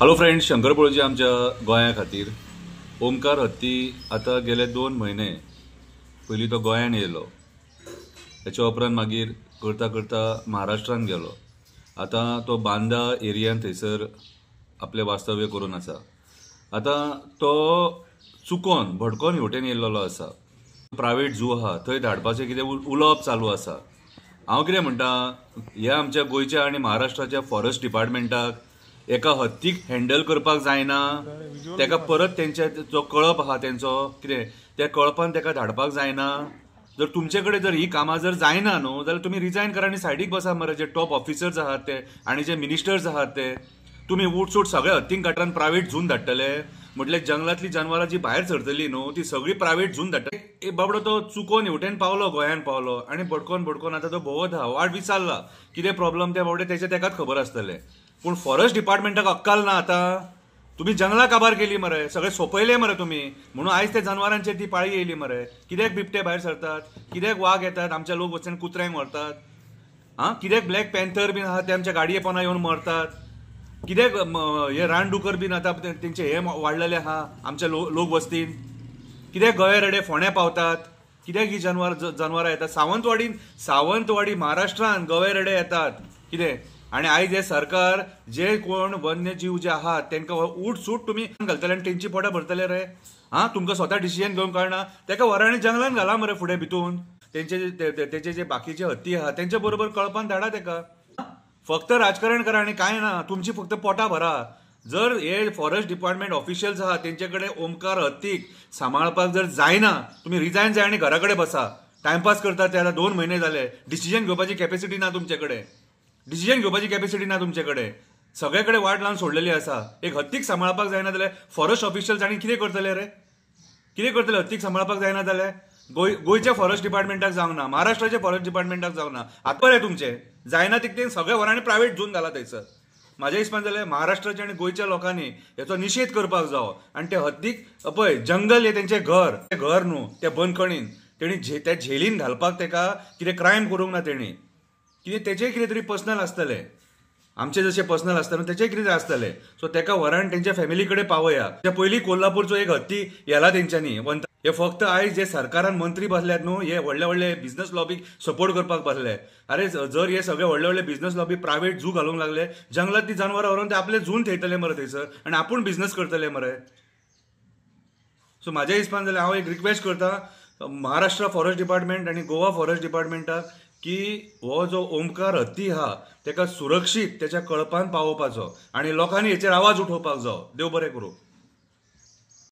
Hello friends, Shankar Polji आमच्या गोंया खातीर ओमकार हत्ती आतां गेले 2 म्हयने पयलीं तो गोंयान येयलो, तेच्या उपरांत मागीर करता करता महाराष्ट्रान गेलो. आतां तो बांदा एरियान थंयसर आपलें वास्तव्य करून आसा. आतां तो चुकोन भडकोन हेवटेन येयल्लो आसा. प्रायवेट झू आहा थंय धाडपाचें कितें उलोवप चालू आसा. हांव कितें म्हणटा, ह्या आमच्या गोंयच्या आनी महाराष्ट्राच्या फॉरेस्ट डिपार्टमेंटाक एका हत्तीक हँडल करपाक जायना, तेका परत तेंच्या जो कळप आहा तेंचो कितें त्या कळपान तेका धाडपाक जायना. जर तुमचे कडेन जर ही कामां जर जायना न्हू जाल्यार तुमी रिजायन करा आनी सायडीक बसा मरे. जे टॉप ऑफिसर्स आहात ते आनी जे मिनिस्टर्स आहात ते तुमी उठसूट सगळे हत्तींक गटारान प्रायवेट झून धाडटले. म्हटल्यार जंगलांतली जनवरां जी भायर सरतली न्हू ती सगळी प्रायवेट झून धाडटले. ए बाबडो तो चुकोन हेवटेन पावलो, गोंयान पावलो आनी भटकोन भटकोन आतां तो भोंवत आहा. वाट विचारला कितें प्रॉब्लम त्या बाबडे तेचे तेकाच खबर आसतलें. पूण फॉरेस्ट डिपार्टमेंटाक अक्कल ना. आतां तुमी जंगलां काबार केली मरे, सगळे सोंपयले मरे तुमी, म्हणून आयज त्या जनवरांचेर ती पाळी येयली मरे. कित्याक बिबटे भायर सरतात, कित्याक वाग येतात, आमच्या लोक वचून कुत्र्यांक व्हरतात. आं, कित्याक ब्लॅक पॅन्थर बीन आहा ते आमच्या गाडये पोना येवन मरतात. कित्याक हे रानडुकर बीन आतां तेंचे हे वाडलेले आहा आमच्या लोक वस्तीन. कित्याक गवे रेडे फोंड्या पावतात, कित्याक ही जनवरां येतात. सावंतवाडी महाराष्ट्रान गवे रेडे येतात कितें. आनी आयज हे सरकार जे कोण वन्यजीव जे आहात तेंकां उठ सूट तुमी घालतले आनी तेंची पोटां भरतले रे. आं, तुमकां स्वता डिसिजन घेवंक कळना, तेका व्हरा आनी जंगलान घाला मरे फुडें भितून. तेंचे जे बाकीचे हत्ती आहा तेंच्या बरोबर कळपान धाडा तेका. फक्त राजकारण करा आनी कांय ना, तुमची फक्त पोटां भरा. जर हे फॉरेस्ट डिपार्टमेंट ऑफिशियल्स आहा तेंचे कडेन ओमकार हत्तीक सांबाळपाक जर जायना, तुमी रिजायन जाय आनी घरा कडेन बसा. टायमपास करता ते आतां 2 म्हयने जाले. डिसिजन घेवपाची कॅपेसिटी ना तुमचे कडेन, डिसिजन घेवपाची कॅपेसिटी ना तुमचे कडेन. सगळे कडेन वाट लावन सोडलेली आसा. एक हत्तीक सांबाळपाक जायना जाल्यार फॉरेस्ट ऑफिशियल्स आनी कितें करतले रे, कितें करतले? हत्तीक सांबाळपाक जायना जाल्यार गोंयच्या फॉरेस्ट डिपार्टमेंटाक जावंक ना, महाराष्ट्राच्या फॉरेस्ट डिपार्टमेंटाक जावंक ना. आतां बरें तुमचें जायना तितकें सगळे व्हरा आनी प्रायवेट झून घाला थंयसर. म्हाज्या हिसपान जाल्यार महाराष्ट्राच्या आनी गोंयच्या लोकांनी हेचो निशेध करपाक जावो. आनी ते हत्तीक पळय, जंगल हें तेंचें घर, तें घर न्हू, त्या बंदखणीन तेणी त्या झेलीन घालपाक तेका कितें क्रायम करूंक ना तेणी. कितें तेचें कितें तरी पर्सनल आसतलें, आमचें जशें पर्सनल आसता न्हू तेचें कितें आसतलें. सो तेका व्हरा आनी तेंच्या फॅमिली कडेन पावया. त्या पयलीं कोल्हापूरचो एक हत्ती येला तेंच्यांनी. हे फक्त आयज जे सरकारान मंत्री बसल्यात न्हू हे व्हडले व्हडले बिझनस लॉबीक सपोर्ट करपाक बसले. अरे जर हे सगळे व्हडले व्हडले बिझनस लॉबी प्रायवेट झू घालूंक लागले, जंगलात ती जनवरां व्हरून ते आपले झून थेयतले मरे थंयसर आनी आपूण बिझनस करतले मरे. सो म्हाज्या हिसपान जाल्यार हांव एक रिक्वेस्ट करता महाराष्ट्र फॉरेस्ट डिपार्टमेंट आनी गोवा फॉरेस्ट डिपार्टमेंटाक की हो जो ओमकार हत्ती आहा तेका सुरक्षीत तेच्या कळपान पावोवपाचो आनी लोकांनी हेचेर आवाज उठोवपाक जावो. देव बरें करूं.